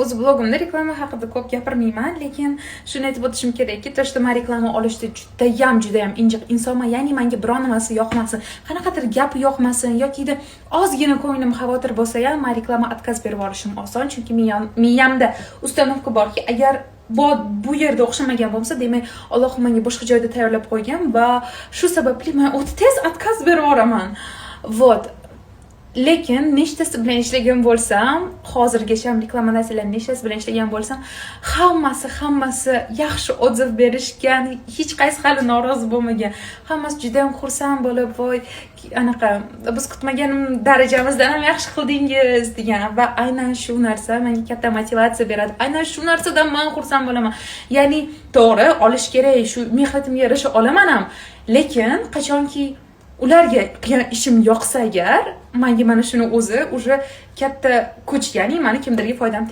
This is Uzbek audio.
O'z blogimda reklama haqida ko'p gapirmayman, lekin shuni aytib o'tishim kerakki, то что man reklama olishda judayam, judayam injiq insonman. Ya'ni manga biron nimasi yoqmasin, qanaqadir gap yoqmasin yokida ozgina ko'nglim xavotir bo'lsa ham, man reklama отказ berib yuborishim oson, chunki miyamda установка borki, agar bu yerda o'xshamagan bo'lsa, demak, Alloh menga boshqa joyda tayyorlab qo'ygan va shu sababli man o'ta tez отказ berib yuboraman. Вот, lekin nechtasi bilan ishlagan bo'lsam, hozirgacha ham рекламодатель lar nechtasi bilan ishlagan bo'lsam, hammasi yaxshi отзыв berishgan, hech qaysi hali norozi bo'lmagan. Hammasi juda yam xursand bo'lib, "Voy, anaqa biz kutmagan darajamizdan ham yaxshi qildingiz", degan. Va aynan shu narsa menga katta motivatsiya beradi, aynan shu narsadan man xursand bo'laman. Ya'ni to'g'ri, olish kerak, shu mehnatimga yarasha olaman ham, lekin qachonki ularga qilgan ishim yoqsa agar, manga mana shuni o'zi уже katta kuch, ya'ni mani kimdirga foydam.